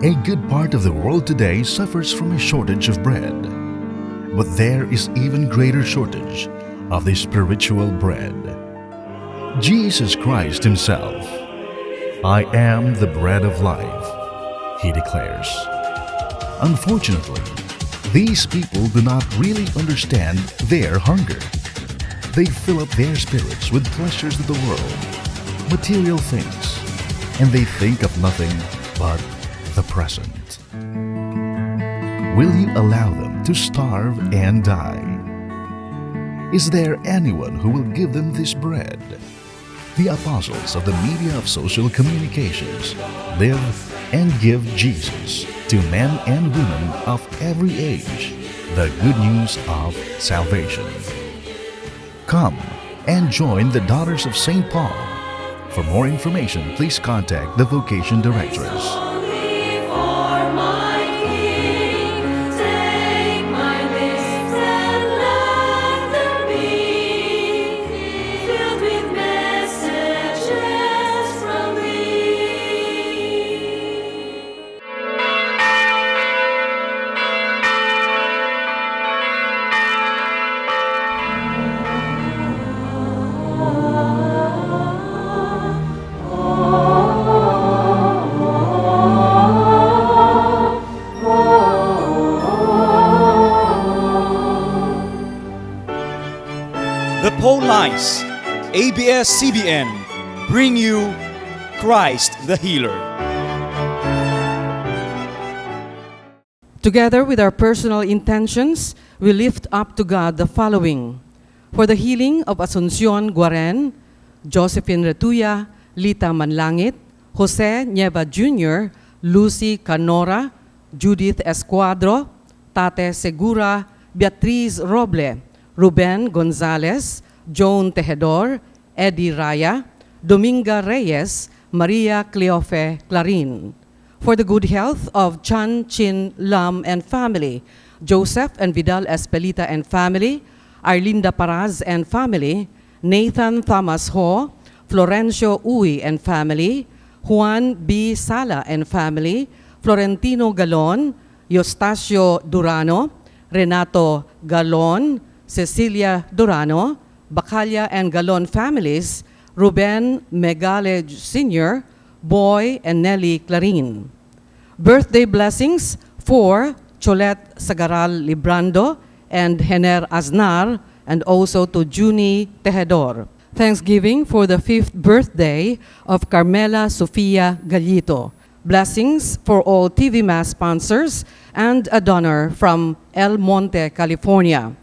A good part of the world today suffers from a shortage of bread. But there is even greater shortage of the spiritual bread. Jesus Christ Himself. "I am the bread of life," He declares. Unfortunately, these people do not really understand their hunger. They fill up their spirits with pleasures of the world, material things, and they think of nothing but the present. Will you allow them to starve and die? Is there anyone who will give them this bread? The apostles of the media of social communications live and give Jesus to men and women of every age the good news of salvation. Come and join the Daughters of St. Paul. For more information, please contact the Vocation Directress. Only for my King, take my lips and let them be filled with messages from Thee. The Phone Lines, ABS-CBN, bring you Christ the Healer. Together with our personal intentions, we lift up to God the following: for the healing of Asuncion Guaren, Josephine Retuya, Lita Manlangit, Jose Nieva Jr., Lucy Canora, Judith Escuadro, Tate Segura, Beatriz Roble, Ruben Gonzalez, Joan Tejedor, Eddie Raya, Dominga Reyes, Maria Cleofe Clarin. For the good health of Chan Chin Lam and family, Joseph and Vidal Espelita and family, Arlinda Paraz and family, Nathan Thomas Ho, Florencio Uy and family, Juan B. Sala and family, Florentino Galon, Eustacio Durano, Renato Galon, Cecilia Durano, Bacalia and Galon families, Ruben Megale Sr., Boy and Nelly Clarin. Birthday blessings for Cholet Sagaral Librando and Hener Aznar, and also to Junie Tejedor. Thanksgiving for the fifth birthday of Carmela Sofia Gallito. Blessings for all TV Mass sponsors and a donor from El Monte, California.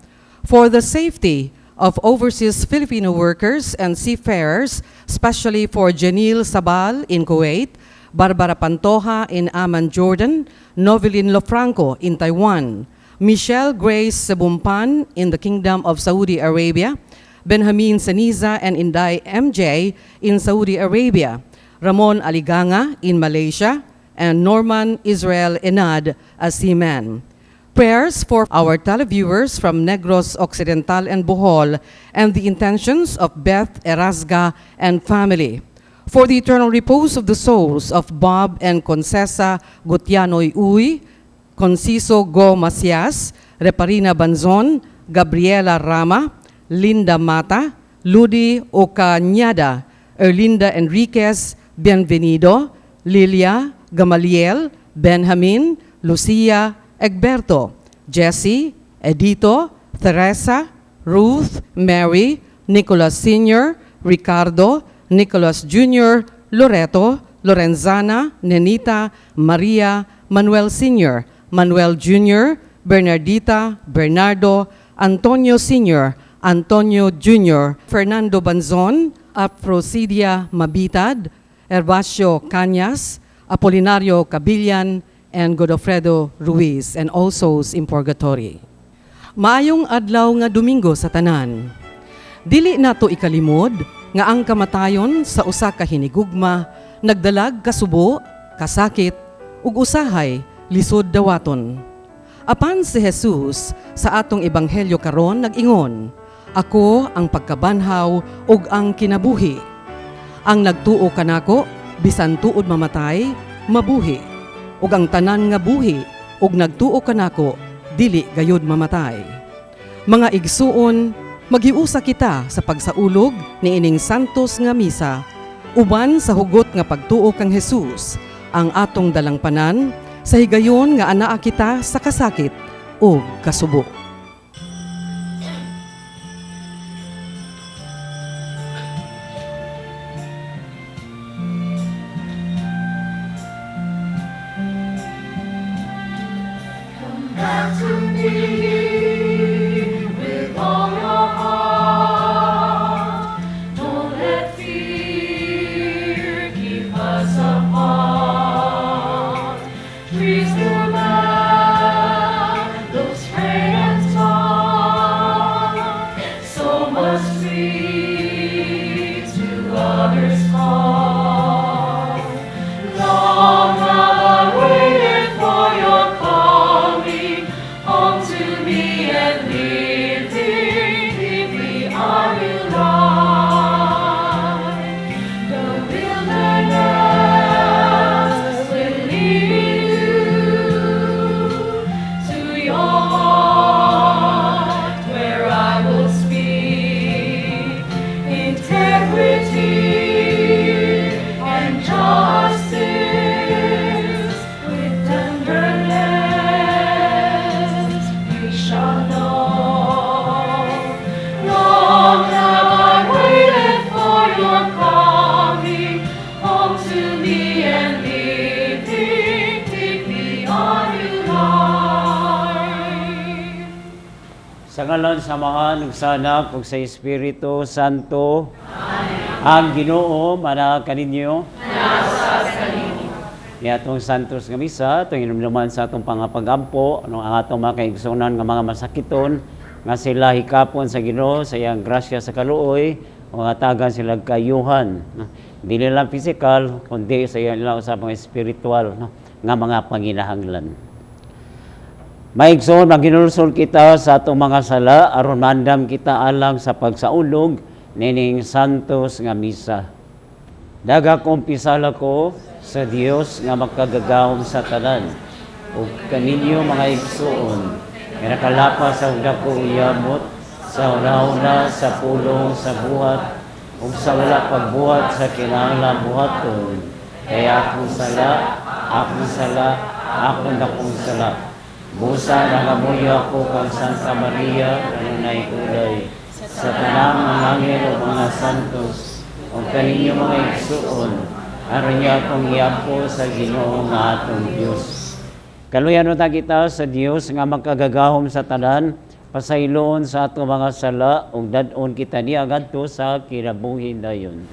For the safety of overseas Filipino workers and seafarers, especially for Janil Sabal in Kuwait, Barbara Pantoja in Amman, Jordan, Novelin Lofranco in Taiwan, Michelle Grace Sebumpan in the Kingdom of Saudi Arabia, Benjamin Seniza and Inday MJ in Saudi Arabia, Ramon Aliganga in Malaysia, and Norman Israel Enad as seaman. Prayers for our televiewers from Negros Occidental and Bohol and the intentions of Beth Erasga and family. For the eternal repose of the souls of Bob and Concesa Gutianoy Uy, Conciso Go Macias, Reparina Banzon, Gabriela Rama, Linda Mata, Ludi Ocañada, Erlinda Enriquez, Bienvenido, Lilia, Gamaliel, Benjamin, Lucia, Egberto, Jesse, Edito, Teresa, Ruth, Mary, Nicolas Sr., Ricardo, Nicolas Jr., Loreto, Lorenzana, Nenita, Maria, Manuel Sr., Manuel Jr., Bernardita, Bernardo, Antonio Sr., Antonio Jr., Fernando Banzon, Afrosidia Mabitad, Herbacio Cañas, Apolinario Cabilian, and Godofredo Ruiz, and all souls in purgatory. Maayong adlaw nga Domingo sa tanan. Dili nato ikalimod nga ang kamatayon sa usa ka hinigugma nagdalag kasubo, kasakit ug usahay lisod dawaton. Apan si Jesus sa atong ebanghelyo karon nag-ingon, "Ako ang pagkabanhaw ug ang kinabuhi. Ang nagtuo kanako bisan tuod mamatay, mabuhi. Ug ang tanan nga buhi ug nagtuo kanako dili gayud mamatay. Mga igsuon, maghiusa kita sa pagsaulog niining santos nga misa uban sa hugot nga pagtuo kang Jesus ang atong dalangpanan sa higayon nga anaa kita sa kasakit ug kasubo. Back to me with all your heart. Don't let fear keep us apart. Trees will bow, looks straight and tall. So must we to others call. Long have I waited for your coming home to me and living deeply I will lie. The wilderness will lead you to your heart where I will speak integrity and justice with tenderness we shall know. Long have I waited for your coming home to me and living deeply I will lie. Sa ngalan sa Amahan, ug sa Anak, ug sa Espiritu Santo. Amen. Ang Ginoo manaa kaninyo. Niatong Santos nga Misa, atong hinumduman sa atong pangapagampo, ano ang atong mga kaigsunan nga mga masakiton, nga sila hikapon sa Ginoo sa iyang grasya sa kaluoy, o hatagan sila kayuhan. No? Dili lang physical, kundi sa iyang ilang sa mga espiritual, no? Nga mga panginahanglan. Maigsoon, maghinulsol kita sa atong mga sala aron maandam kita alang sa pagsaulog nining Santos nga Misa. Nagakumpisal ako sa Dios nga makagagahom sa tanan ug kaninyo, mga igsuon, nga nakalapas sa dako yamot sa hunahuna, sa pulong, sa buhat ug sa wala pagbuhat sa kinahanglan buhaton, kay akong sala, akong sala, akong dakong sala. Busa nangamuyo ako kang Santa Maria, kanunay ulay, sa tanang mga anghel ug mga santos, ug kaninyo, mga igsuon, aron niyo akong iampo sa Ginoo nga atong Dios. Kaluyan ta kita sa Dios nga makagagahom sa tanan, pasayloon sa atong mga sala ug dad-on kita niya ngadto sa kinabuhi dayon.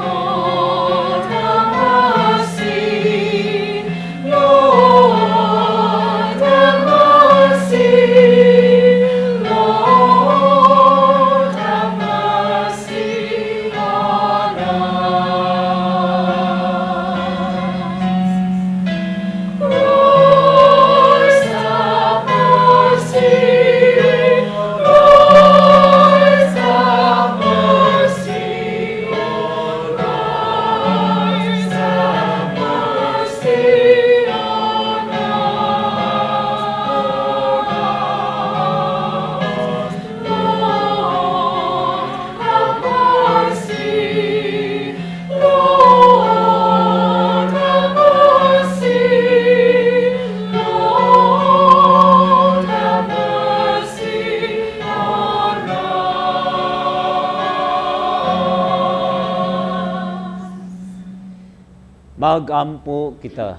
Lord, have mercy. Lord, have mercy. Lord, have mercy on us. Christ, have mercy. Christ, have mercy. Christ, have mercy on us. Lord, have mercy. Lord, have mercy. Lord, have mercy on us. Magampo kita.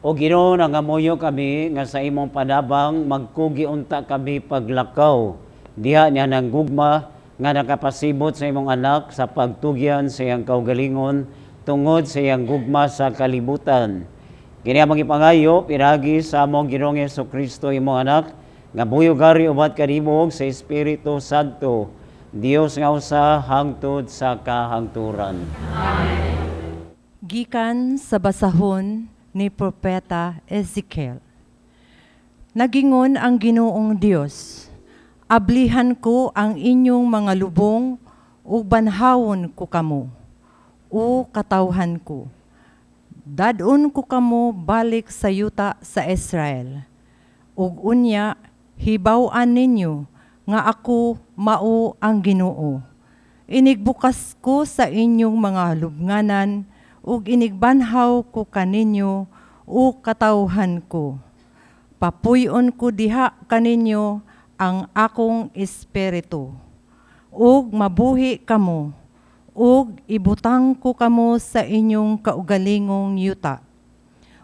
O Ginoo, nangamuyo kami nga sa imong panabang magkugi unta kami paglakaw diha niya ng gugma nga nakapasibot sa imong anak sa pagtugyan sa iyang kaugalingon tungod sa iyang gugma sa kalibutan. Kini among ipangayo pinaagi sa among Ginoong Kristo, imong anak, nga buhi ug gari uban kanimo ug sa Espiritu Santo, Dios nga usa hangtod sa kahangturan. Gikan sa basahon ni Propeta Ezekiel. Nagingon ang Ginoong Dios, "Ablihan ko ang inyong mga lubong Ug banhawon ko kamo, o katawhan ko. Dad-on ko kamo balik sa yuta sa Israel. Ug unya hibaw-an ninyo nga ako mao ang Ginoo. Inigbukas ko sa inyong mga lubnganan ug inigbanhaw ko kaninyo, o katawhan ko. Papuy-on ko diha kaninyo ang akong espiritu ug mabuhi kamo ug ibutang ko kamo sa inyong kaugalingong yuta.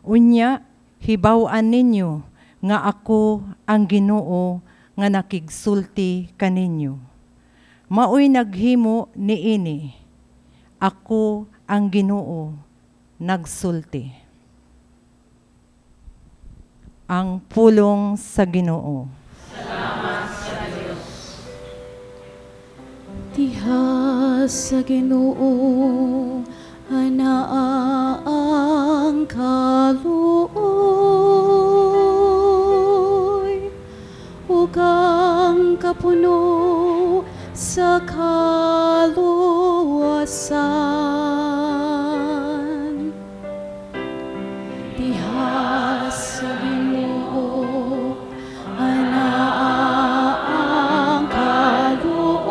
Unya hibaw-an ninyo nga ako ang Ginoo nga nakigsulti kaninyo. Maoy naghimo niini. Ako ang Ginoo nagsulti. Ang pulong sa Ginoo. Diha sa Ginoo anaa ang kaluoy ug ang kapuno sa kaluwasan. Diha sa Ginoo anaa ang kaluoy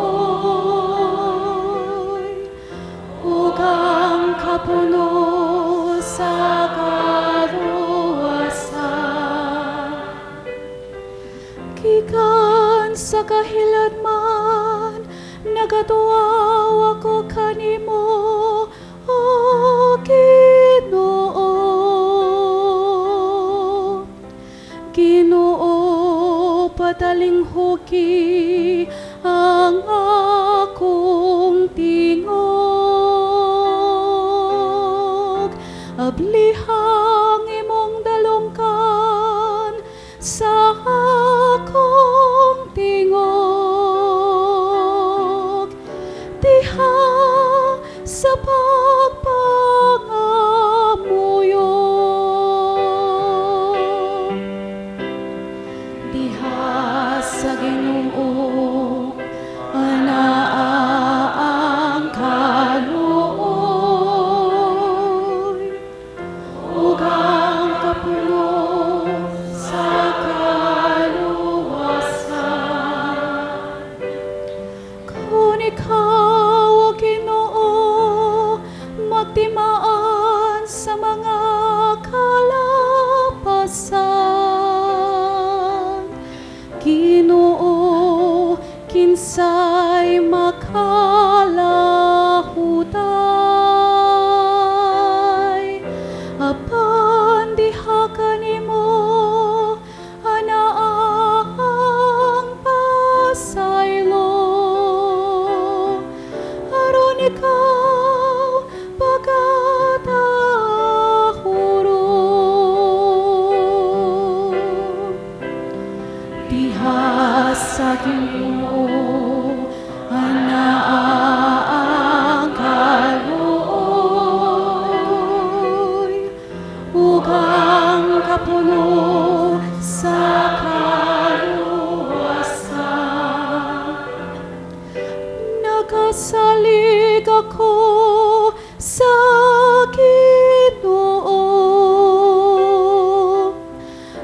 ug ang kapuno sa kaluwasan. Gikan sa kahiladman, nagatuaw ako kanimo, O Ginoo. Ginoo, patalinghugi ang akong tingog. Ablihang imong dalunggan sa akong tingog. Diha sa pagpangamuyo. Diha sa Ginoo anaa ang kaluoy ug ang kapuno sa kaluwasan. Kung ikaw, O Ginoo, magtimaan sa mga kalapasan, Ginoo, kinsay makalahutay? Apan diha kanimo anaa ang pasaylo, aron ikaw pagatahuron. Diha sa Ginoo anaa ang kaluoy ug ang kapuno sa kaluwasan. Nagasalig ako sa Ginoo.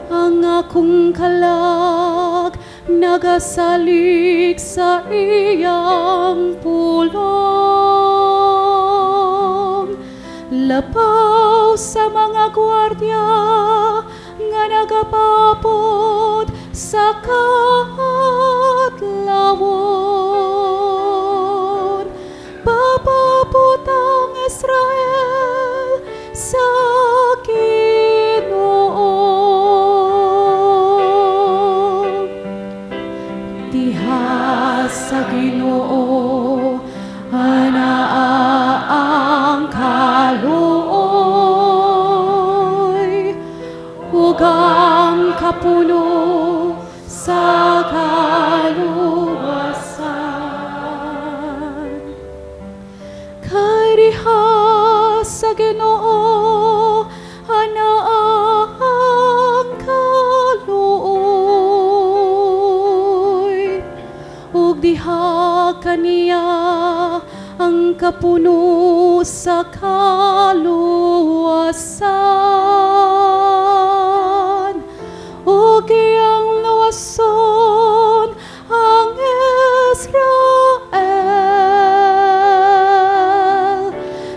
Ang akong kalag nagasalig sa iyang pulong. Lapaw sa mga gwardya nga nagapapot sa kaadlawon. Papapot ang Israel sa Ginoo. Diha sa Ginoo anaa ang kaluoy ug ang kapuno sa kaluwasan. Kay diha sa Ginoo anaa ang kaluoy ug diha kaniya. kapuno sa kaluwasan ug iyang luwason ang Israel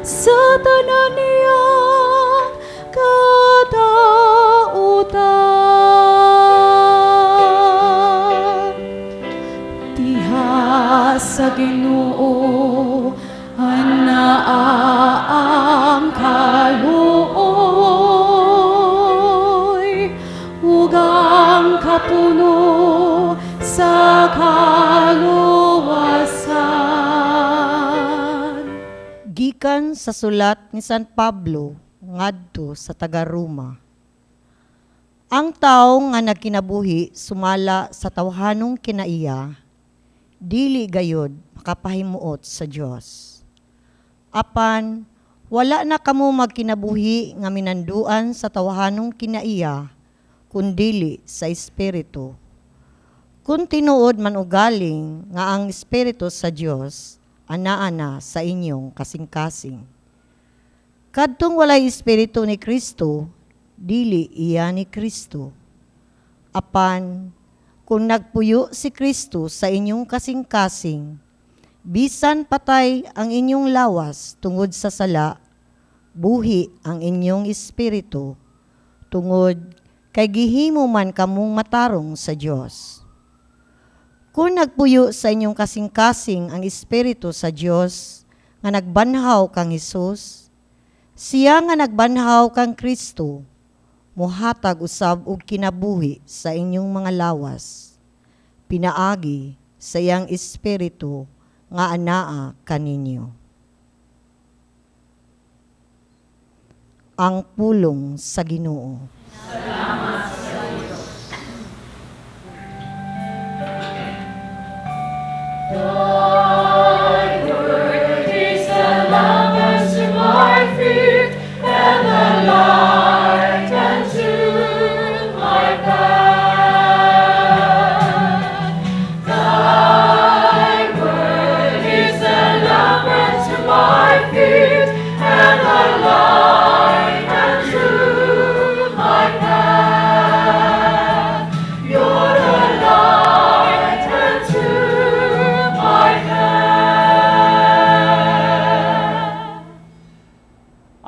sa tanan niyang kadautan. Diha sa Ginoo anaa ang kaluoy ug ang kapuno sa kaluwasan. Gikan sa sulat ni San Pablo ngadto sa taga-Roma. Ang tawo nga nagkinabuhi sumala sa tawhanong kinaiya, dili gayod makapahimuot sa Dios. Apan wala na kamo magkinabuhi nga minanduan sa tawhanong kinaiya, kundili sa Espiritu. Kung tinuod man ugaling nga ang Espiritu sa Dios anaa na sa inyong kasing-kasing. Kadtong walay Espiritu ni Kristo, dili iya ni Kristo. Apan, kung nagpuyo si Kristo sa inyong kasing-kasing, bisan patay ang inyong lawas tungod sa sala, buhi ang inyong espiritu tungod kay gihimo man kamong matarong sa Dios. Kung nagpuyo sa inyong kasing-kasing ang espiritu sa Dios nga nagbanhaw kang Hesus, siya nga nagbanhaw kang Kristo, muhatag usab og kinabuhi sa inyong mga lawas, pinaagi sa iyang espiritu nga anaa kaninyo. Ang pulong sa Ginoo. Salamat sa Diyos. Thy word is a lamp unto my feet, and a light unto my path. Thy word is a lamp unto my feet, and a light unto my path. You're the light unto my path.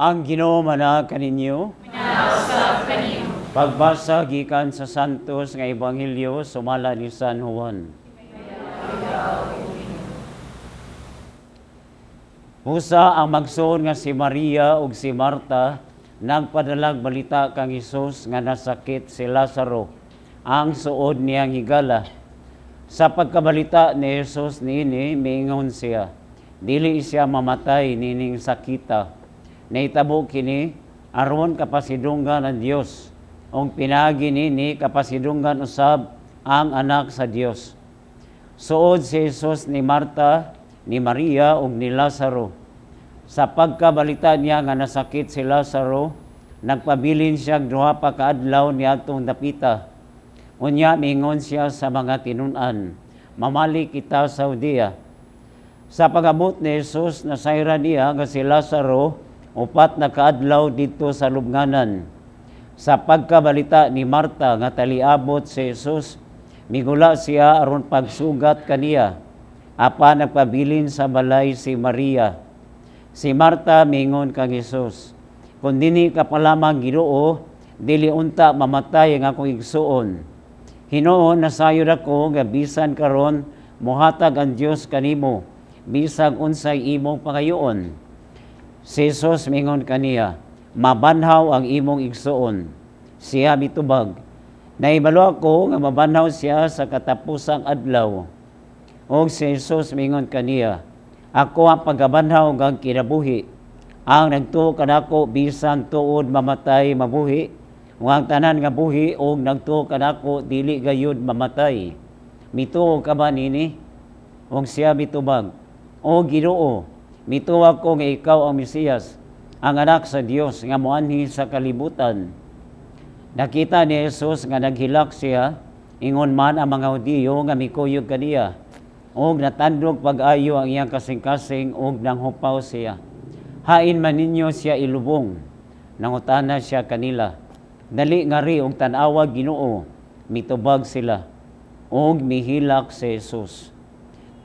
Ang Ginoo manaa kaninyo. Pagbasa gikan sa Santos nga Ebanghelyo sumala ni San Juan. Busa ang magsuon nga si Maria ug si Marta nagpadalag balita kang Hesus nga nasakit si Lazaro, ang suod niyang higala. Sa pagkabalita ni Hesus niini, miingon siya, dili siya mamatay nining sakita. Nahitabo kini aron kapasidunggan ang Dios, ug pinaagi niini kapasidunggan usab ang anak sa Dios. Suod si Hesus ni Marta, ni Maria ug ni Lazaro. Sa pagkabalita niya nga nasakit si Lazaro, nagpabilin siya duha pa ka adlaw niadtong dapita. Unya miingon siya sa mga tinun-an, mamali kita sa Judea. Sa pag-abot ni Hesus, nasayran niya nga si Lazaro 4 na kaadlaw didto sa lubnganan. Sa pagkabalita ni Marta nga taliabot si Hesus, migula siya aron pagsugat kaniya. Apan nagpabilin sa balay si Maria. Si Marta mingon kang Hesus, kung dinhi ka pa lamang Ginoo, dili unta mamatay ang akong igsuon. Hinuon nasayod ako nga bisan karon mohatag ang Dios kanimo, bisag unsay imong pangayoon. Si Hesus mingon kaniya, mabanhaw ang imong igsuon. Siya mitubag, naibalo ako nga mabanhaw siya sa katapusang adlaw. Og si Hesus mingon kaniya, ako ang pagabanhaw ug ang kinabuhi. Ang nagtuo kanako bisan tuod mamatay mabuhi, ug ang tanan nga buhi og nagtuo kanako dili gayud mamatay. Mituo ka ba nini? Og siya mitubag, O Ginoo, mituo ako nga ikaw ang Mesiyas, ang anak sa Dios nga moanhi sa kalibutan. Nakita ni Jesus nga naghilak siya, ingon man ang mga Hudiyo nga mikuyog kaniya. Ug natandog pag-ayo ang iyang kasing-kasing ug nanghupaw siya. Hain man ninyo siya ilubong? Nangutana siya kanila. Dali ngari og tan-awa, Ginoo. Mitubag sila. Ug mihilak si Jesus.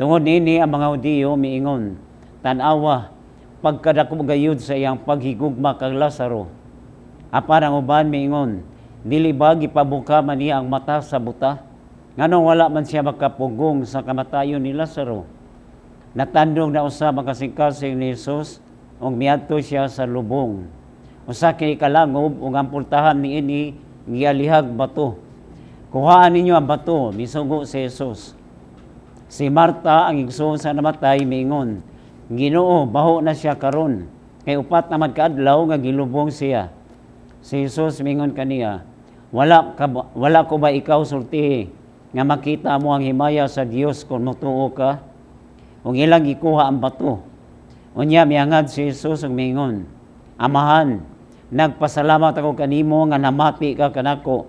Tungod nini ang mga Hudiyo miingon, "Tan-awa, pagkadako gayud sa iyang paghigugma kang Lazaro." Apan ang uban miingon, "Dili ba gipabuka man niya ang mata sa buta? Nganong wala man siya makapugong sa kamatayon ni Lazaro?" Natandog na usab ang kasing-kasing ni Jesus ug miadto siya sa lubong. Usa kini kalangob ug ang pultahan niini gialihag bato. "Kuhaan ninyo ang bato," misugo si Jesus. Si Marta, ang igsoon sa namatay, miingon, "Ginoo, baho na siya karon, kay 4 naman kaadlaw nga gilubong siya." Si Jesus mingon kaniya, Wala ko ba ikaw sultihi nga makita mo ang himaya sa Dios kung motuo ka?" Ug ilang gikuha ang bato. Unya miangad si Jesus ug miingon, "Amahan, nagpasalamat ako kanimo nga namati ka kanako.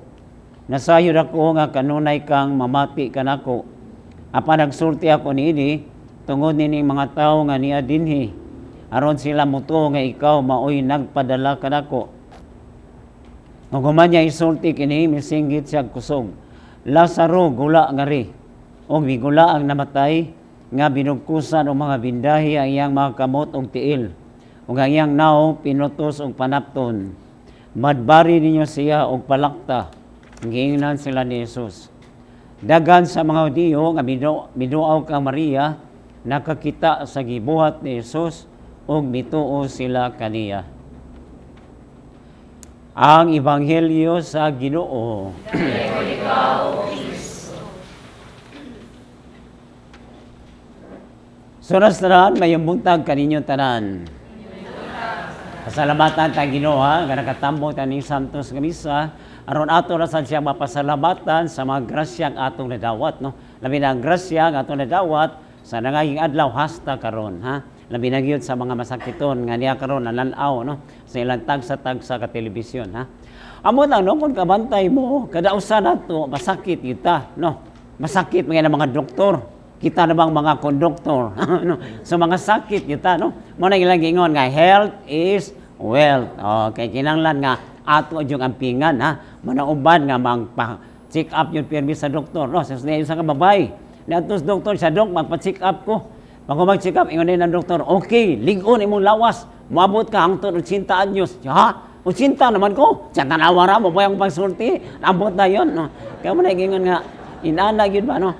Nasayod ako nga kanunay kang mamati kanako. Apan nagsulti ako niini tungod nining mga tawo nga nia dinhi, aron sila motuo nga ikaw maoy nagpadala kanako." Ug human niya isulti kini, misinggit siya kusog, "Lazaro, gula ngari." Ug migula ang namatay nga binugkusan og mga bindahi ang iyang mga kamot ug tiil, ug ang iyang nawong pinutos og panapton. "Madbari ninyo siya og palakta," giingnan sila ni Jesus. Daghan sa mga Hudiyo nga miduaw kang Maria nakakita sa gibuhat ni Jesus ug mituo sila kaniya. Ang Ebanghelyo sa Ginoo. Suras tanan, mayong buntag kaninyo tanan. Pasalamatan ta Ginoo ha, nga nakatambong ta ning Santos nga misa, aron ato ra sad siya mapasalamatan sa mga grasya ang atong nadawat, no. Labi na ang grasya ang atong nadawat sa nangaging adlaw hasta karon, ha. Labi na gyud sa mga masakiton nga niya karon nanan-aw, no, sa ilang tagsa-tagsa ka telebisyon, ha. Amo lang, no, kung kabantay mo kada usa nato masakit gyud ta, no. Masakit mga mga doktor, kita na bang mga konduktor, no? So mga sakit gyud ta, no. Mo na ilang giingon nga health is wealth. Okay, kinahanglan nga ato yung ampingan, ha. Manauban nga magpa-check up yung pirmi sa doktor, no. Sa sa ka babay, niadto sa doktor, sa dok magpa-check up ko. Pag mag-check up, ingon din ang doktor, "Okay, lig-on imong lawas, moabot ka hangtod 80 anyos." Ha? 80 naman ko. Sa tanawa ra mo pa yung pagsulti, abot na yon, no. Kaya mo na ingon nga inana gyud ba, no.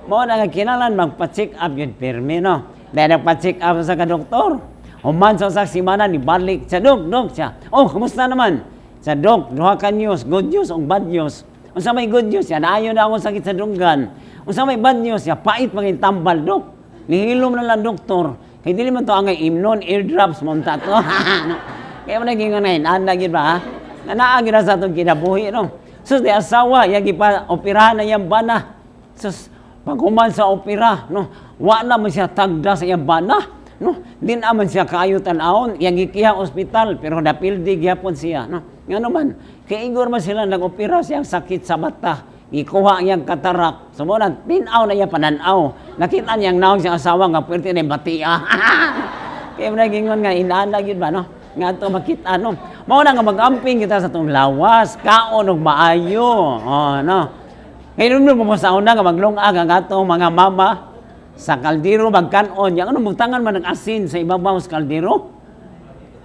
Mao na nga kinahanglan magpa-check up yun pirmi, no. Dahil nagpa-check up sa ka doktor, human sa usa ka semana nibalik siya, "Dok, dok," siya. "Oh, kumusta naman?" Sa dok, "Duha ka news, good news ug bad news." "Unsa may good news?" "Siya, naayo na akong sakit sa dunggan." "Unsa may bad news?" "Siya, pait pangin tambal, dok. Nihilom na lang doktor. Kay dili man to angay imnon, eardrops mo ta to." No? Kaya mo naging nga ana gyud ba, ha? Na naa gyud na sa atong kinabuhi, no. Sus, di asawa, yang gipa-operahan na iyang bana. Sus, paghuman sa opera, no, wa na man siya tagda sa iyang bana, no. Di na man siya kaayo tan-awon, iyang gikihang ospital, pero napildi gyapon siya, no. Ngano man, kay igor man sila nag-opera siyang sakit sa mata. Gikuha ang iyang katarak. So mo na, tin-aw na iya pananaw. Nakita niyang naong siyang asawa nga pwerte na batia. Kaya mo nagingon nga inaana gyud ba, no? Nga ato makita, no. Mao na nga mag-amping kita sa atong lawas, kaon og maayo. Oh, no. Ngayon mo sa una nga maglungag ang atong mga mama sa kaldero magkanon. Yang ano butangan man ng asin sa ibabaw sa kaldero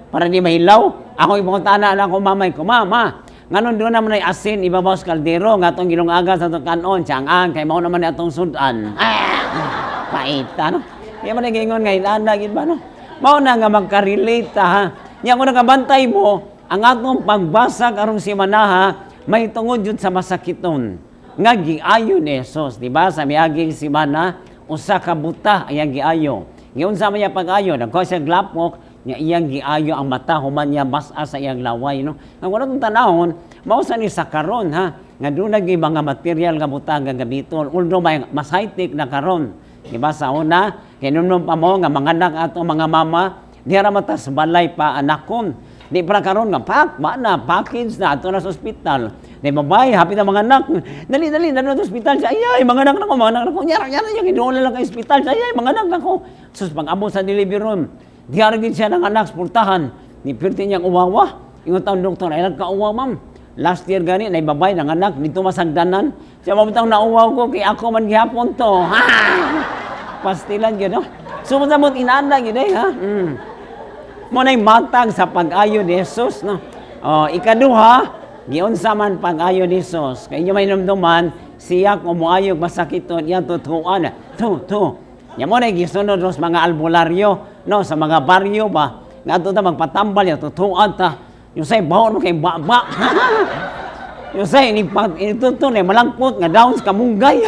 para di mahilaw. Ako ipunta na ako mamay ko, "Mama, nganon doon naman ay asin ibabaw sa kaldero nga atong gilungagan sa atong kanon?" "Tiyang kay mao naman atong sudan." Ah, paita, no. Kaya man nagingon nga inana gyud ba, no. Mao na nga magka-relate ta, ha. Nya kung nakabantay mo ang atong pagbasa karong semanaha may tungod jud sa masakiton nga giayo ni Jesus, di ba? Sa miaging semana, usa ka buta ang iyang giayo. Giunsa man niya pag-ayo, nagkuha siya glapok, nya iyang giayo ang mata human niya bas-a sa iyang laway, no. Ang wala tong tanahon, mao sa ni sa karon, ha, nga doon nagi mga material nga butang nga gamiton, although may mas high-tech na karon. Di ba sa una, kinumnum pa mo nga manganak ato mga mama, di ra mata sa balay pa anakon. Di para karon nga pak, ma na package na ato na sa ospital. Di babay, hapit ang mga anak. Dali dali na sa ospital siya. Ay, mga anak nako, mga anak nako. Nyara nyara niya giduol lang kay ospital siya. Ay, mga anak nako. Sus, pag-abot sa delivery room. Diara gid siya ng anak sa pultahan. Ni pirti niyang uwawa. Ingon taong doktor, ay nagkauwaw, ma'am. Last year gani, na babay ng anak, dito masagdanan. Siya mabutang nauwaw ko, kay ako man gihapon to. Ha! Pastilan yun, no? Sumot-samot inana yun eh, ha? Mo na'y matag sa pag-ayo ni Jesus, no? Oh, ikaduha, giunsa man pag-ayo ni Jesus. Kay inyo may numduman, siya kung muayo masakiton, iyang tutuan. Tu, tu. Nya mo na'y gisunod sa mga albularyo, no? Sa mga baryo ba? Nga ato ta magpatambal, ya tutuan ta. Yung say, baon mo kay ba-ba. Yung say, inituto na malangkot nga daon sa kamunggay.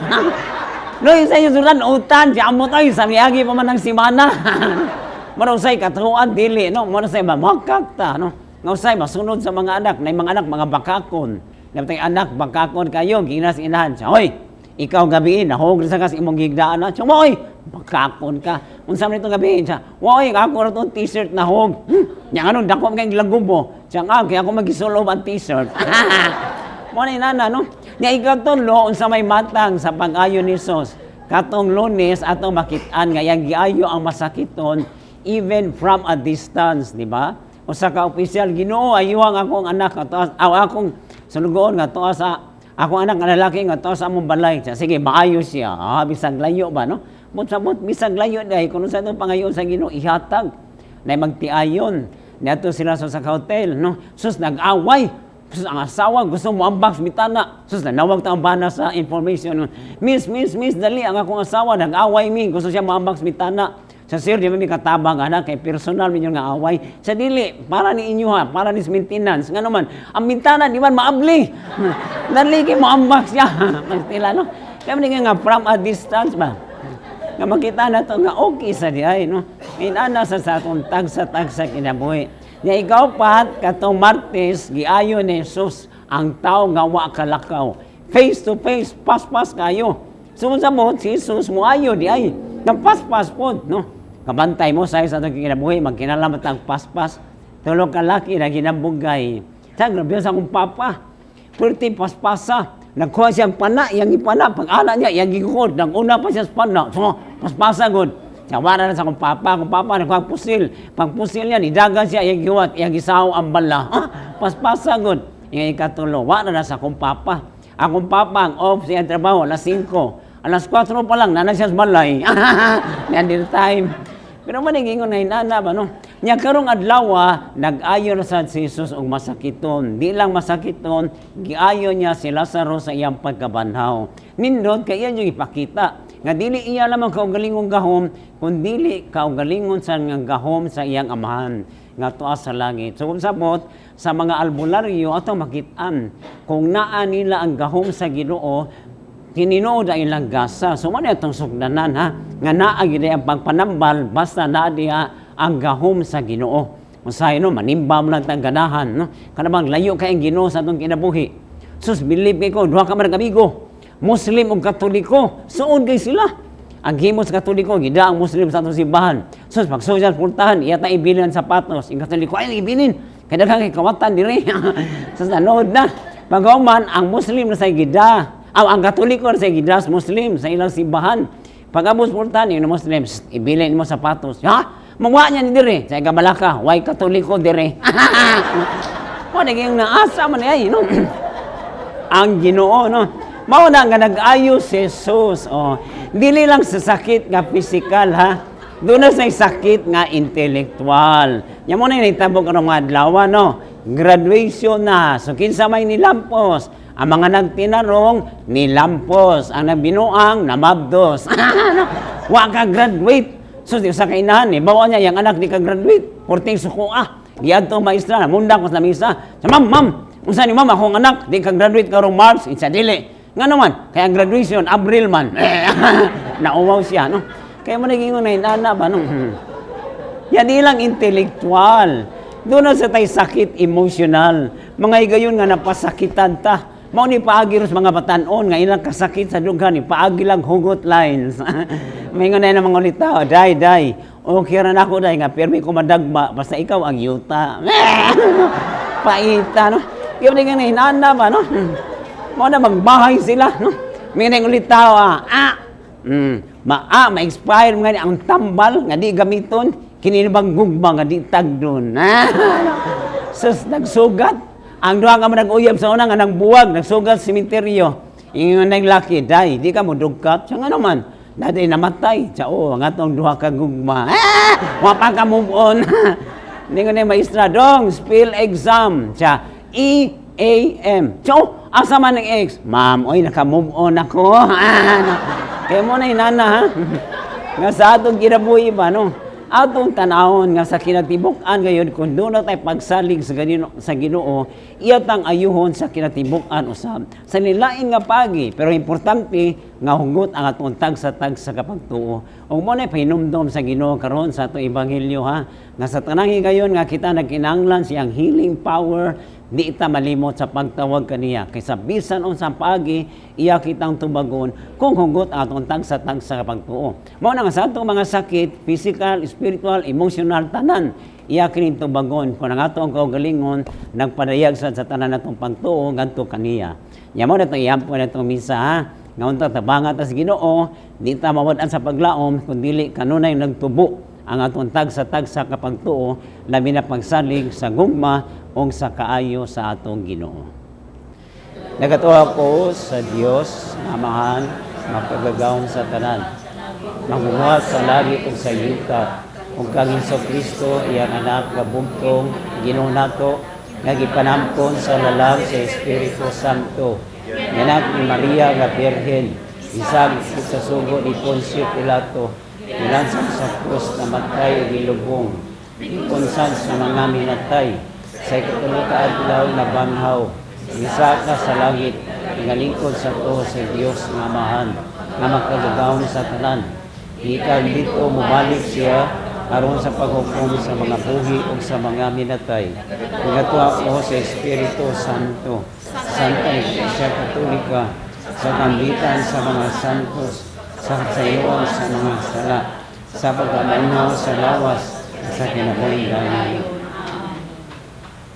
No, yung say, yung sulan, utan, siya amot ay, sa miagi pa man ang simana. Mano say, katuan, dili, no? Mano say, mamakak ta, no? Nga usay, masunod sa mga anak, na mga anak, mga bakakon. Napatay anak, bakakon kayo, ginas inahan siya. Hoy, ikaw gabi, nahog sa kas imong gigdaan na. Siya, hoy, bakakon ka. Unsa man itong gabi siya, hoy, ako ra tong t-shirt nahog. Nya ano, dako man kayong lagubo. Siya nga, kaya ako magisulob ang t-shirt. Mo na inana, no? Nya ikatulo, unsa may matang sa pag-ayo ni Jesus. Katong Lunes, atong makit-an nga iyang giayo ang masakiton even from a distance, di ba? Usa ka opisyal, Ginoo, ayuhang akong anak nga tuas, aw akong sulugoon nga tuas sa akong anak nga lalaki nga tuas sa among balay. Siya, sige, maayo siya. Ah, bisag layo ba, no? Mut sabot bisag layo dai kun sa itong pangayon sa Ginoo ihatag na magtiayon. Niadto sila sa hotel, no? Sus, nag-away. Sus, ang asawa gusto mo ambak sa bitana. Sus, nanawag ta ang bana sa information. Miss, miss, miss, dali ang akong asawa nag-away mi, gusto siya moambak sa bitana. Sa sir, di ba mi katabang anak kay personal ninyo nga away. Sa dili, para ni inyo ha, para ni maintenance. Nga naman, ang bintana di man maabli. Dali kay moambak siya. Pastila, no? Kaya man nga from a distance ba? Nga makita na to nga okay sa di ay, no? Inana sa atong tagsa-tagsa kinabuhi. Nya ikaw pat, katong Martes, giayo ni Jesus ang tao nga wa kalakaw. Face to face, paspas kayo. Sumod sa mo, si Jesus moayo di ay. Nagpaspas pod, no? Kabantay mo sa atong kinabuhi, magkinalamat ang paspas. Tulog ka laki na ginabugay. Sa grabe sa akong papa. Pwerte paspasa. Nagkuha siyang pana, iyang ipana. Pag-ana niya, iyang gigukod. Nag-una pa siya sa pana. So, paspasa gud. Siya, wala na sa akong papa. Akong papa, nagkuha ang pusil. Pag pusil niya, nidagan siya, iyang giwat, iyang gisaw ang bala. Ah, paspasa gud. Iyang ikatulo, wala na sa akong papa. Akong papa, ang off siya trabaho, alas 5. Alas 4 pa lang, nana siya sa balay. Niyan time. Pero man ingon na inana ba, no? Nya karong adlaw, nag-ayo na sad si Jesus og masakiton. Di lang masakiton, giayo niya si Lazaro sa iyang pagkabanhaw. Nindot kay iya yung ipakita nga dili iya lamang kaugalingong gahom, kun dili kaugalingon sa nga gahom sa iyang amahan nga tuas sa langit. So kung sabot sa mga albularyo ato makit-an kung naa nila ang gahom sa Ginoo, tinuod ang ilang gasa. So man itong sugdanan ha, nga naa gid ang pagpanambal basta naa diha ang gahom sa Ginoo. Usahay no, manimba mo lang tang ganahan, no? Kana bang layo kay ang Ginoo sa atong kinabuhi. Sus, believe kay ko, duha ka man amigo. Muslim ug Katoliko, suod kay sila. Ang himo sa Katoliko, gida ang Muslim sa atong simbahan. Sus, pagsuod sa pultahan, iya ta ibilin ang sapatos. Ang Katoliko, ay ibilin. Kay daghang kay kawatan diri. Sus, nanood na. Paghuman, ang Muslim na sa gida. Aw, ang Katoliko na sa gida sa Muslim sa ilang simbahan. Pag-abot pultahan, yung Muslim, shh, ibilin mo sapatos. Ha? Mawa niya ni dire. Sa Gabalaka, why Katoliko dire? Mo naging naasa man ay, no? Ang Ginoo, no? Mao na nga nag-ayo si Jesus. Oh. Dili lang sa sakit nga physical, ha? Doon na sa sakit nga intellectual. Yan mo na yung nahitabo karong mga adlaw, no? Graduation na. So, kinsa may nilampos? Ang mga nagtinarong, nilampos. Ang nagbinuang, namabdos. Wa ka graduate. So, di sa kainahan, eh, bawa niya, yung anak di ka graduate. Porting suko, ah. Diadto maestra, namunda ko sa misa. Sa ma'am, ma'am, unsa ni ma'am, akong anak, di ka graduate karong March, isa dili. Nga naman, kaya graduation, Abril man. Nauwaw siya, no? Kaya mo naging na inana ba, no? Yan di lang intellectual. Doon na sa tay sakit emotional. Mga higayon nga napasakitan ta. Mao ni paagi ros mga batan-on nga ilang kasakit sa dughan ni paagi lang hugot lines. May nga na mga ulitaw, day day. Okay ra nako dai nga pirmi ko madagma basta ikaw ang yuta. Paita no. Kaya nga hinana ba no? Mao na magbahay sila no. Meaning ulit tao ma-expire nga ang tambal nga di gamiton kini bang gugma nga di tagdon. Sus nagsugat ang duha nga nag-uyab sa una nga nagbuwag nagsugat sa sementeryo. Ingon nang laki day di ka mo dugkat siya nga naman. Dati namatay. Siya, oh, ang atong duha ka gugma. Wa pa ka move on. Ningon ni maestra, dong, spill exam. Siya, E-A-M. Siya, oh, asa man ang X? Ma'am, oy, naka-move on ako. Kaya mo na inana, ha? Nga sa atong kinabuhi ba, no? Atong tanawon nga sa kinatibuk-an ngayon, kung doon na tayo pagsalig sa Ginoo, iya tang ayuhon sa kinatibuk-an usab. Sa nilain nga pagi, pero importante nga hugot ang atong tagsa-tagsa kapagtuo. Ug mo na pahinumdom sa Ginoo karon sa atong ebanghelyo, ha? Nga sa tanang higayon nga kita nagkinahanglan siyang healing power, di ita malimot sa pagtawag kaniya. Kaysa bisan unsang pagi, iya kitang tubagon kung hugot ang atong tagsa-tagsa kapagtuo. Mao na nga sa atong mga sakit, physical, spiritual, emotional, tanan, iya kining tubagon kung ang atong kaugalingon nagpadayag sa tanan natong pagtuo ngadto kaniya. Nya mo na itong ihampo na itong misa, ha? Nga unta tabangat ta sa Ginoo, di ta mawad-an sa paglaom kun dili kanunay nagtubo ang atong tagsa-tagsa kapagtuo, labi na pagsalig sa gugma o sa kaayo sa atong Ginoo. Nagatuo ko sa Dios, Amahan, makagagahom sa tanan, magbuhat sa langit ug sa yuta, ug kang Hesukristo, iyang anak nga bugtong Ginoo nato, nga gipanampon sa lalang sa Espiritu Santo, anak ni Maria nga Birhen, isag sa sugo ni Poncio Pilato, nilansang sa krus, namatay ug gilubong, gipunsan sa mga minatay, sa ikatulo ka adlaw nabanhaw, misaka sa langit, ngalingkod sa tuo sa Dios nga Amahan, nga makagagahom sa tanan. Gikan didto mobalik siya aron sa paghukom sa mga buhi ug sa mga minatay. Nagatuo ako sa Espiritu Santo, Santa Iglesia Katolika, sa kambitan sa mga santos, sa kasayon sa mga sala, sa pagkamanhaw sa lawas, sa kinabuhing dayon.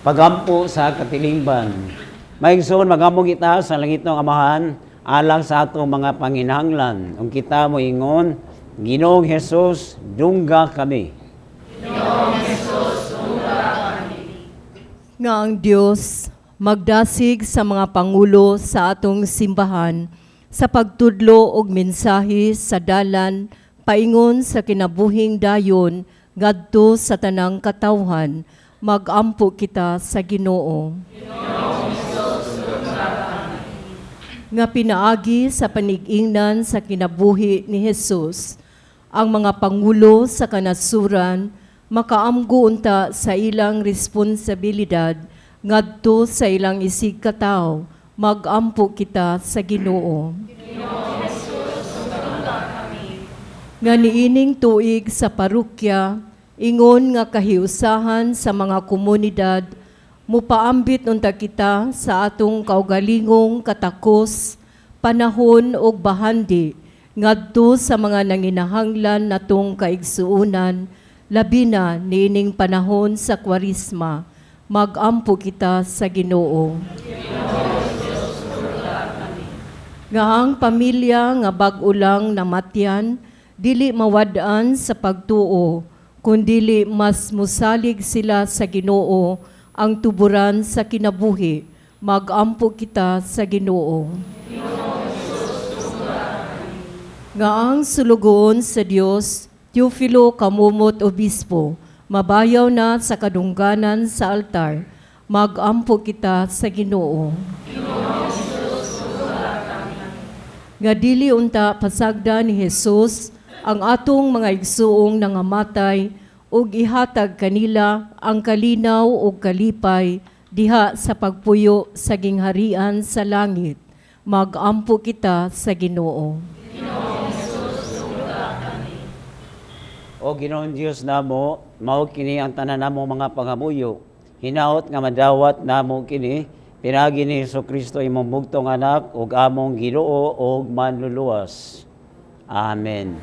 Pagampo sa katilingban. Maigsoon magampo kita sa langitong Amahan alang sa atong mga panginahanglan. Ug kita moingon, Ginoong Hesus, dungga kami. Ginoong Hesus, dungga kami. Nga ang Dios magdasig sa mga pangulo sa atong simbahan sa pagtudlo og mensahe sa dalan paingon sa kinabuhing dayon ngadto sa tanang katawhan. Magampo kita sa Ginoo. Nga pinaagi sa panigingnan sa kinabuhi ni Hesus, ang mga pangulo sa kanasuran makaamgo unta sa ilang responsibilidad ngadto sa ilang isig katawo. Magampo kita sa Ginoo. Nga niining tuig sa parokya, ingon nga kahiusahan sa mga komunidad, mupaambit unta kita sa atong kaugalingong katakos, panahon ug bahandi ngadto sa mga nanginahanglan natong kaigsuonan, labi na niining panahon sa Kwaresma. Magampo kita sa Ginoo. Nga ang pamilya nga bag-o lang namatyan, dili mawad-an sa pagtuo, kundili mas musalig sila sa Ginoo ang tuburan sa kinabuhi. Magampo kita sa Ginoo. Nga ang sulugoon sa Dios, Teofilo Camomot Obispo, mabayaw na sa kadungganan sa altar. Magampo kita sa Ginoo. Nga dili unta pasagda ni Hesus ang atong mga igsuong nangamatay ug ihatag kanila ang kalinaw ug kalipay diha sa pagpuyo sa gingharian sa langit. Magampo kita sa Ginoo. O Ginoong Dios namo, mao kini ang tanan namo mga pangamuyo. Hinaot nga madawat namo kini pinaagi ni Hesukristo imong bugtong anak ug among Ginoo ug manluluwas. Amen.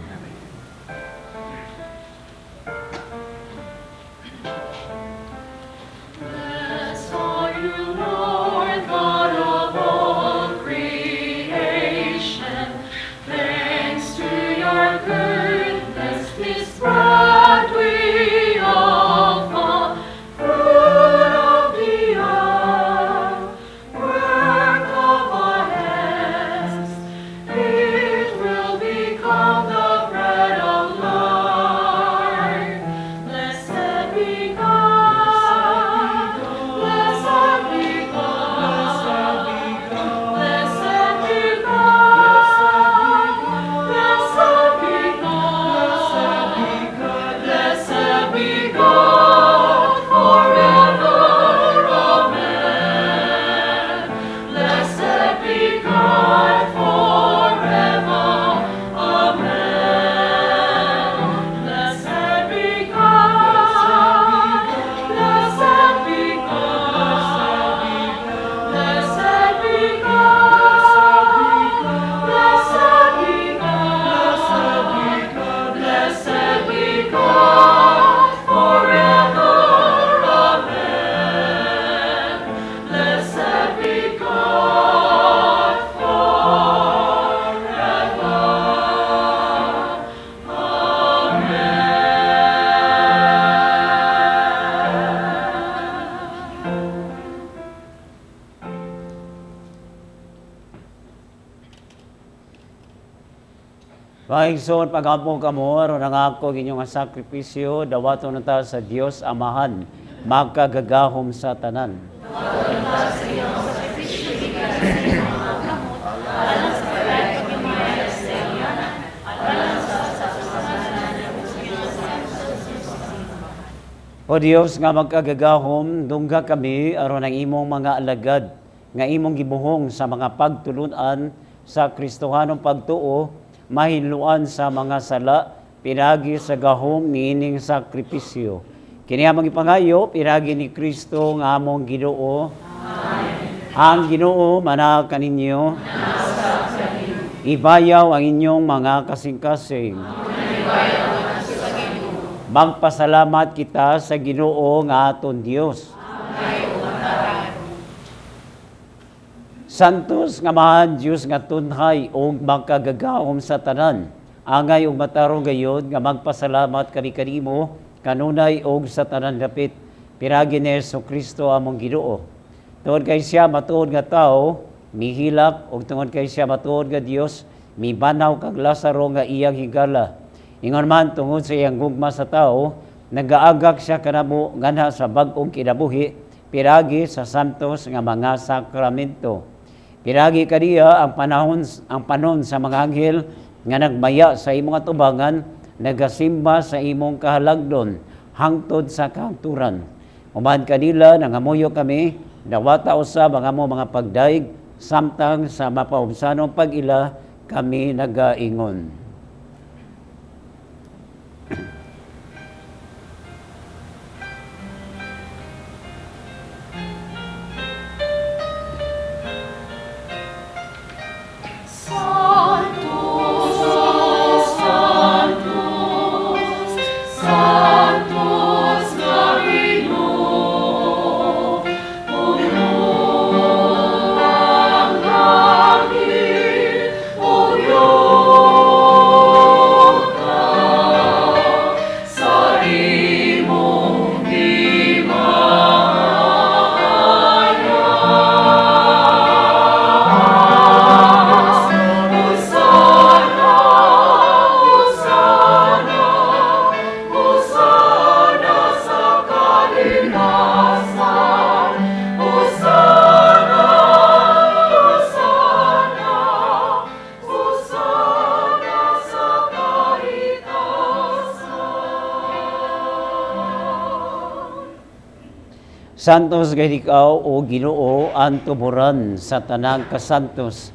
Mga igsoon, pagampo kamo aron ang ako inyong sakripisyo dawaton ta sa Dios Amahan, makagagahom sa tanan. O Dios nga magkagagahom, dungga kami aron ang imong mga alagad nga imong gibuhong sa mga pagtulunan sa Kristohanong pagtuo, mahinluan sa mga sala, pinagi sa gahom niining sakripisyo. Kini among gipangayo, pinagi ni Kristo nga among Ginoo. Amen. Ang Ginoo manaag kaninyo. Ibayaw ang inyong mga kasing-kasing. Magpasalamat kita sa Ginoo nga aton Dios. Santos nga mahan Dios nga tunhay og makagagahom sa tanan. Angay og matarong gayod nga magpasalamat kani kanimo kanunay og sa tanan dapit. Pinaagi ni Jesu Kristo among Ginoo. Tungod kay siya matuod nga tawo, mihilak, og tungod kay siya matuod nga Dios, mibanaw kag Lazaro nga iyang higala. Ingon man tungod sa iyang gugma sa tawo, nagaagak siya kanamo nganha sa bag-ong kinabuhi, pinaagi sa santos nga mga sakramento. Pinaagi kaniya ang panahon, ang panon sa mga anghel nga nagmaya sa imong atubangan, nagasimba sa imong kahalagdon hangtod sa kahangturan. Uman kanila nangamuyo kami, dawata usab ang among mga pagdaig samtang sa mapaubsanong pag-ila kami nagaingon. Santos gayud ikaw o Ginoo ang tuburan sa tanang kasantos.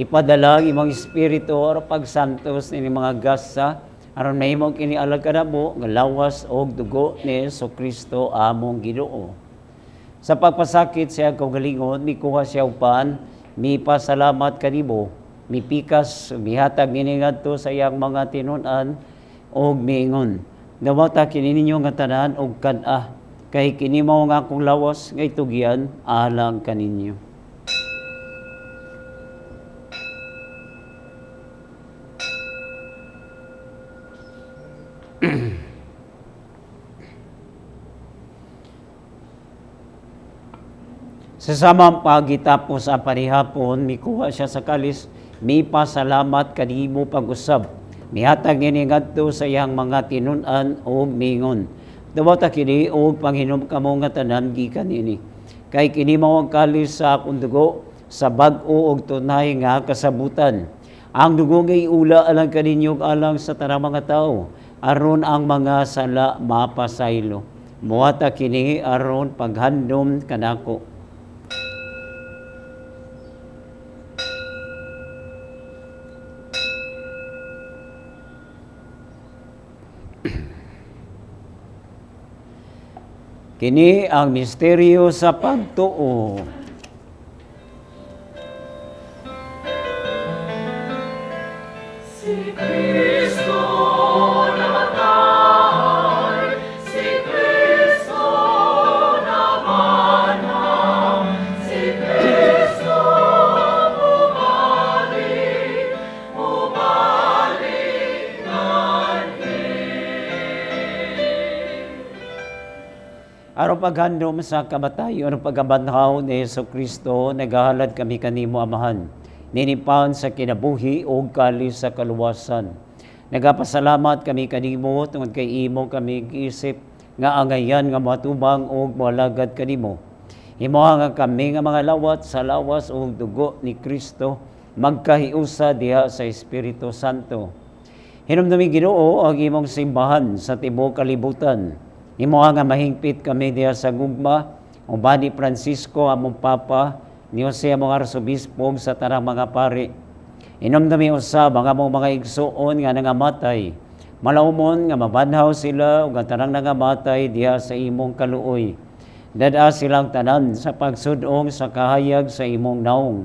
Ipadala ang imong espiritu aron pagsantos ini mga gasa aron mahimong kini alag kanamo nga lawas og dugo ni Jesu Kristo among Ginoo. Sa pagpasakit siya kaugalingon, mikuha siya og pan, mipasalamat kanimo, mipikas, mihatag niini ngadto sa iyang mga tinun-an og miingon. Dawata kini ninyo nga tanan og kan-a, kay kini mao nga akong lawas nga itugyan alang kaninyo. Sa samang pagitapos sa panihapon, mikuha siya sa kalis, mipasalamat kanimo pag-usab. Mihatag niini ngadto sa iyang mga tinun-an og mingon. Dawata kini og panghinom kamo nga tanan gikan niini. Kay kini mao ang kalis sa akong dugo sa bag-o og tunay nga kasabutan. Ang dugo nga iula alang kaninyo ug alang sa tanang mga tawo, aron ang mga sala mapasaylo. Muwata kini aron paghandom kanako. Kini ang misteryo sa pagtuo. Si Kristo namatay, si Kristo nabanhaw, si Kristo bumalik, bumalik nganhi. Aron paghandom sa kamatayon, aron pagkabanhaw ni Jesu Kristo, nagahalad kami kanimo, Amahan. Ninipan sa kinabuhi ug kalis sa kaluwasan. Nagapasalamat kami kanimo tungod kay imo kami giisip nga angayan nga matubang ug moalagad kanimo. Himoa nga kami nga mga lawat sa lawas ug dugo ni Kristo magkahiusa diha sa Espiritu Santo. Hinumdumi, Ginoo, ang imong simbahan sa tibuok kalibutan. Himoa nga mahingpit kami diha sa gugma uban ni Francisco among Papa, ni Jose among Arsobispo ug sa tanang mga pari. Hinumdumi usab ang among mga igsuon nga nangamatay. Malaumon nga mabanhaw sila ug ang tanang nangamatay diha sa imong kaluoy. Dad-a silang tanan sa pagsudong sa kahayag sa imong naong.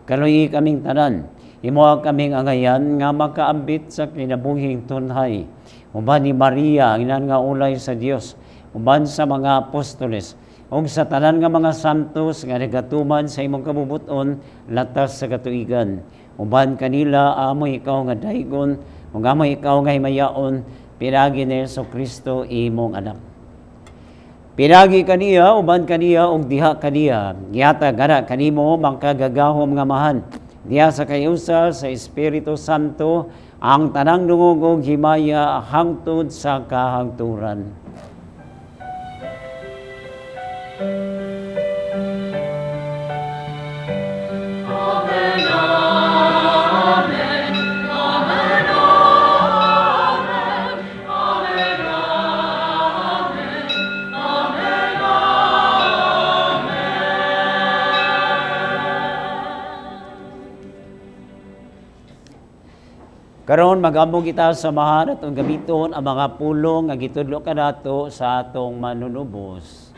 Kaluyi kaming tanan. Himoa kaming angayan nga makaambit sa kinabuhing tunhay. Uban ni Maria, ang inan nga ulay sa Dios, uban sa mga apostoles, ug sa tanan nga mga santos nga nagatuman sa imong kabubuton latas sa katuigan. Uban kanila amoy ikaw nga daygon, ug amoy ikaw nga himayaon, pinaagi ni Hesus Kristo imong anak. Pinaagi kaniya, uban kaniya, ug diha kaniya, gihatag ana kanimo makagagahom nga Amahan. Diha sa kahiusa sa Espiritu Santo, ang tanang dungog ug himaya hangtod sa kahangturan. Karon mag-ampo kita sa Amahan atong gamiton ang mga pulong nga gitudlo kanato sa atong manunubos.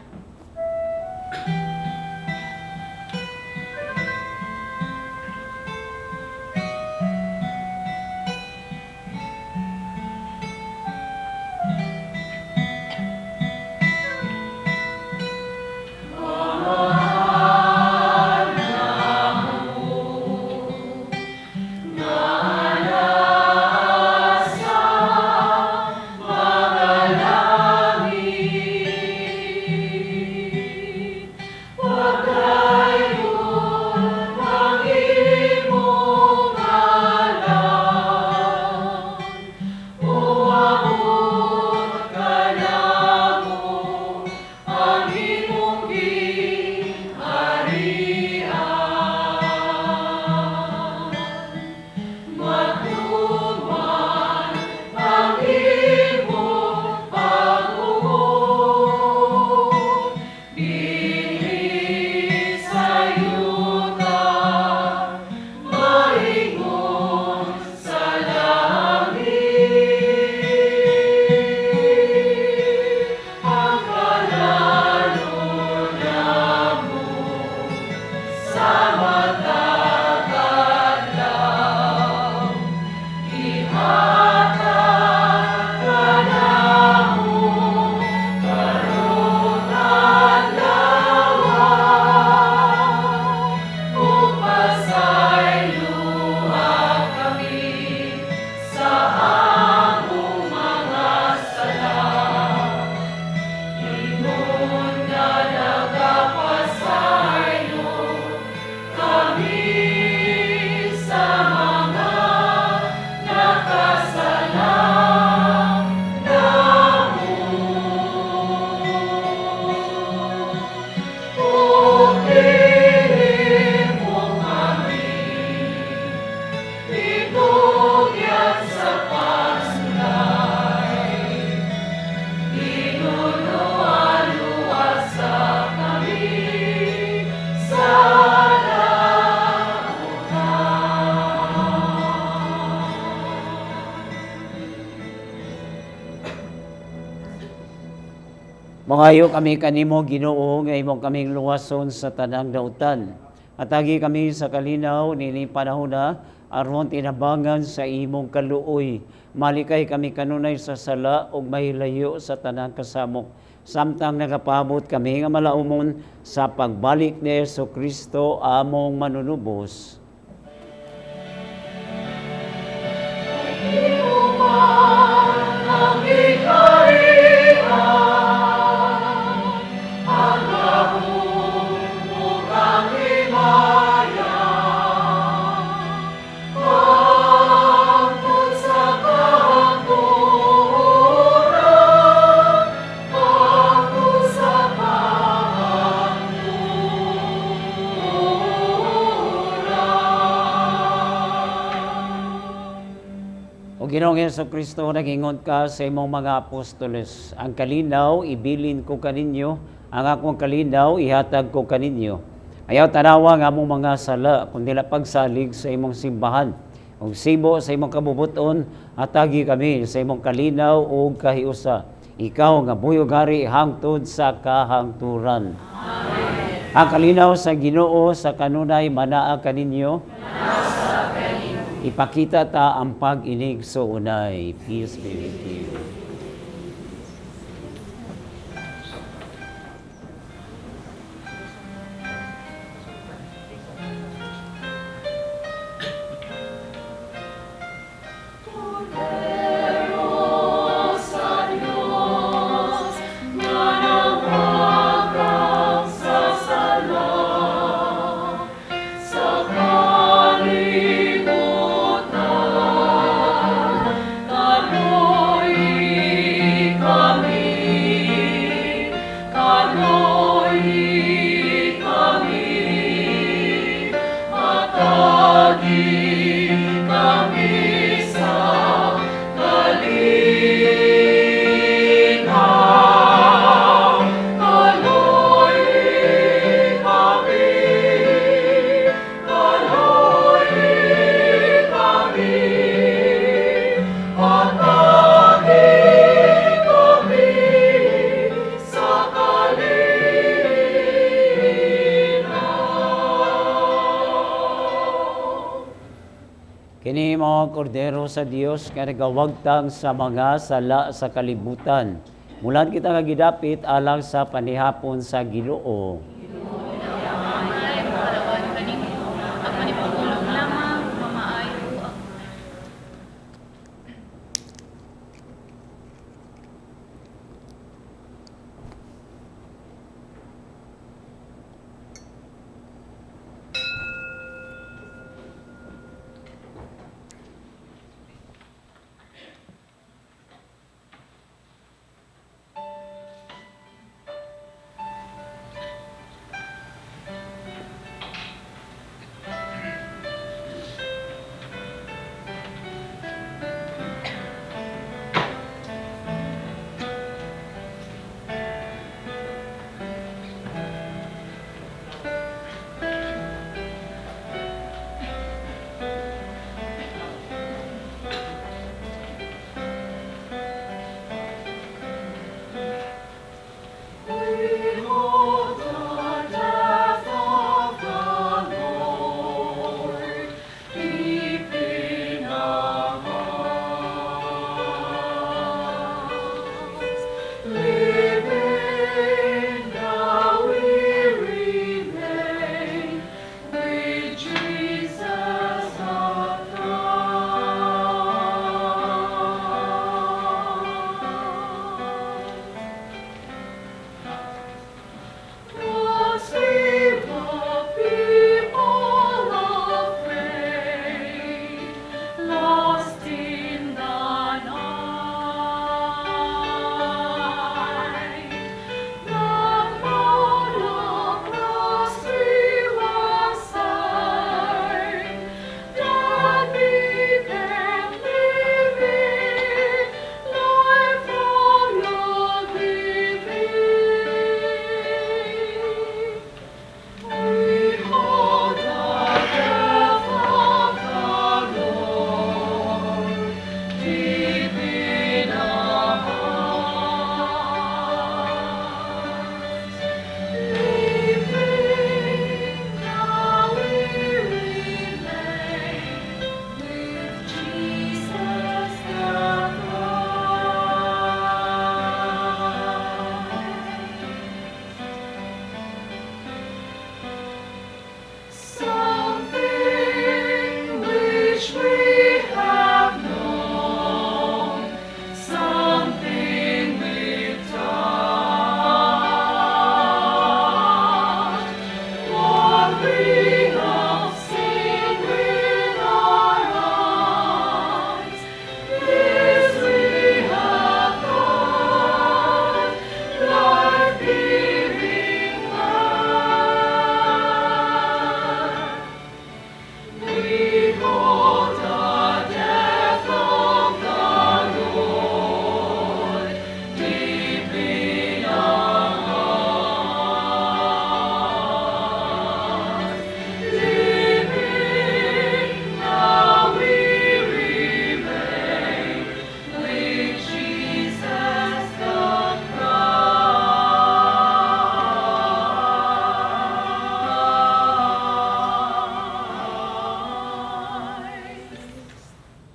Mangayo kami kanimo, Ginoo, nga imong kaming luwason sa tanang dautan. Atagi kami sa kalinaw niini panahona aron tinabangan sa imong kaluoy. Malikay kami kanunay sa sala ug mahilayo sa tanang kasamok. Samtang nagapabot kami nga malaumon sa pagbalik ni Hesus Kristo among manunubos. O Ginoong Hesukristo, nagingon ka sa imong mga apostoles, ang kalinaw ibilin ko kaninyo, ang akong kalinaw ihatag ko kaninyo. Ayaw tanawa nga among mga sala, kundi la pagsalig sa imong simbahan. Ug sibo sa imong kabubuton, hatagi kami sa imong kalinaw ug kahiusa. Ikaw nga buhi ug hari hangtod sa kahangturan. Amen. Ang kalinaw sa Ginoo sa kanunay manaa kaninyo. Ipakita ta ang pag-inig sa unay. Peace be with you. Kini mga kordero sa Dios nga nagawagtang sa mga sala sa kalibutan. Mulan kita nga gidapit alang sa panihapon sa Ginoo.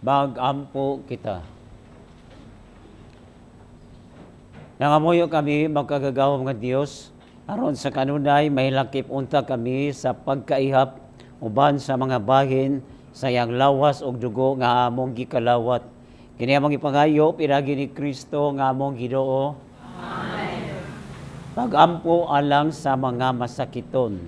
Mag-ampo kita. Nangamuyo kami, makagagahom nga Dios, aron sa kanunay mahilakip unta kami sa pagkaihap uban sa mga bahin sa iyang lawas ug dugo nga among gikalawat. Kini among ipangayo pinaagi ni Kristo nga among Ginoo. Amen. Pag-ampo alang sa mga masakiton.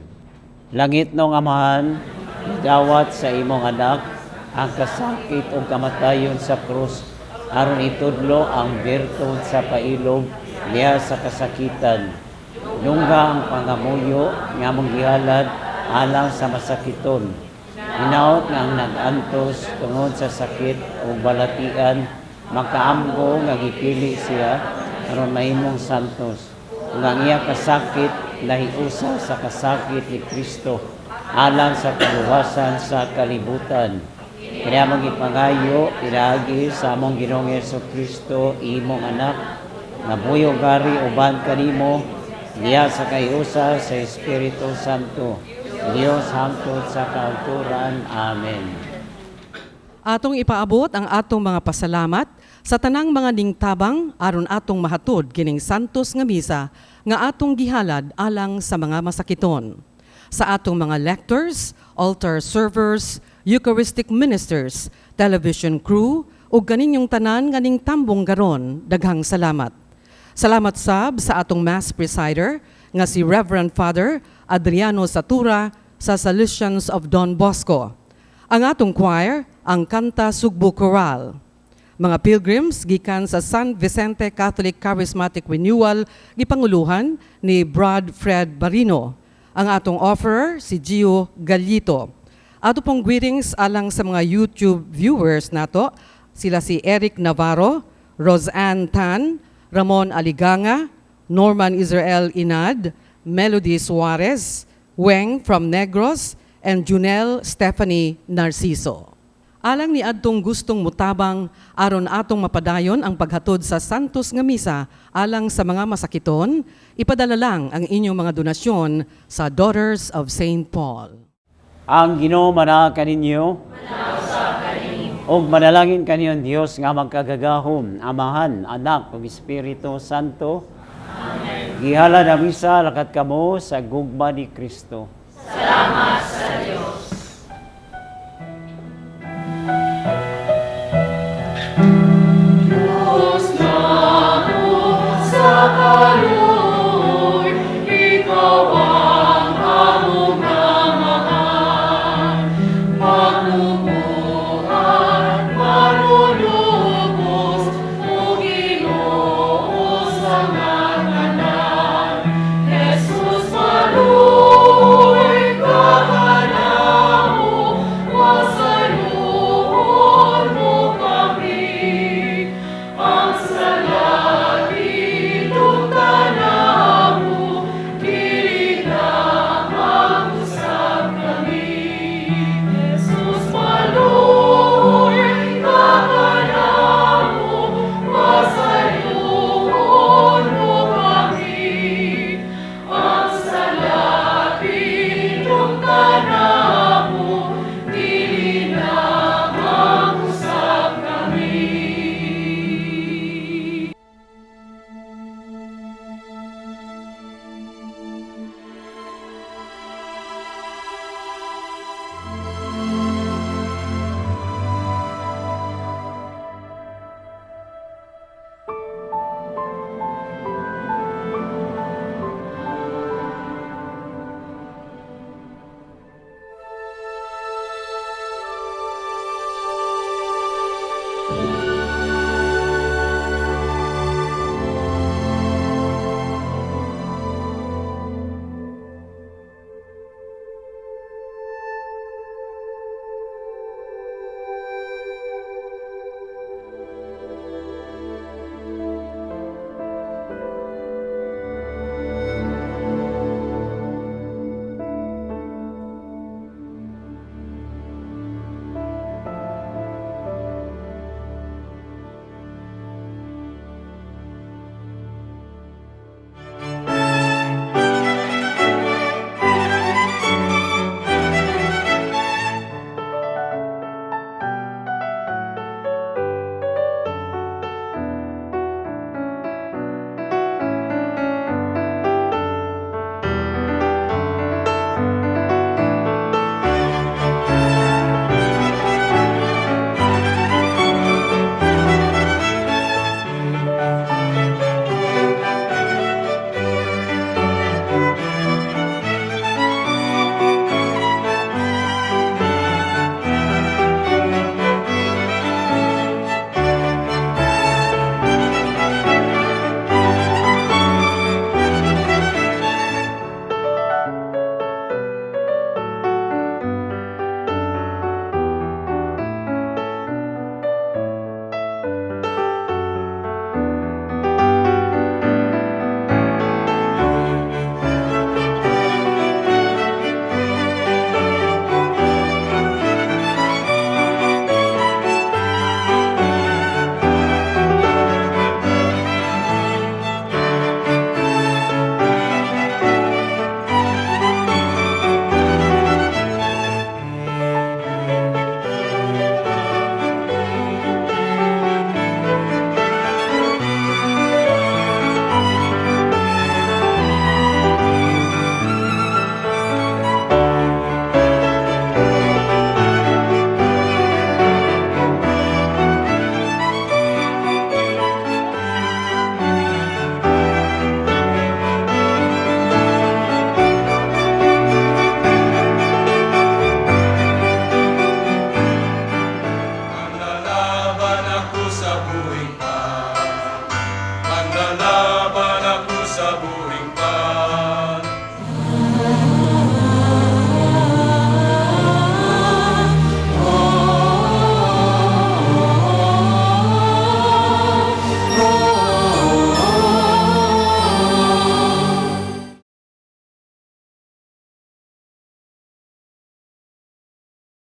Langitnong Amahan, gidawat sa imong anak ang kasakit ug kamatayon sa krus aron itudlo ang birtud sa pailob niya sa kasakitan. Nungga ang pangamuyo nga among gihalad alang sa masakiton. Hinaot nga ang nag-antos tungod sa sakit o balatian makaamgo nga gipili siya aron mahimong santos. Ug ang iya kasakit nahiusa sa kasakit ni Kristo alang sa kaluwasan sa kalibutan. Kini among ipangayo pinaagi sa among Ginoong Kristo, imong anak, nga buhi ug hari uban kanimo diha sa kahiusa sa Espiritu Santo, Dios hangtod sa kahangturan. Amen. Atong ipaabot ang atong mga pasalamat sa tanang mga ningtabang aron atong mahatod kining santos nga misa nga atong gihalad alang sa mga masakiton. Sa atong mga lectors, altar servers, Eucharistic ministers, television crew, ug kaninyong tanan nga ningtambong karon, daghang salamat. Salamat sab sa atong Mass presider nga si Reverend Father Adriano Satura sa Salesians of Don Bosco. Ang atong choir, ang Kanta Sugbo Choral. Mga pilgrims gikan sa San Vicente Catholic Charismatic Renewal, gipanguluhan ni Brad Fred Barino. Ang atong offerer si Gio Gallito. Ato pong greetings alang sa mga YouTube viewers nato, sila si Eric Navarro, Roseanne Tan, Ramon Aliganga, Norman Israel Inad, Melody Suarez, Weng from Negros, and Junel Stephanie Narciso. Alang ni adtong gustong mutabang aron atong mapadayon ang paghatod sa Santos nga Misa alang sa mga masakiton, ipadala lang ang inyong mga donasyon sa Daughters of St. Paul. Ang Ginoo manaa kaninyo. Ug manalangin kaninyong Dios nga magkagagahom, Amahan, Anak ug Espiritu Santo. Amen. Gihalad ang misa, lakat kamo sa gugma ni Kristo. Salamat sa Dios.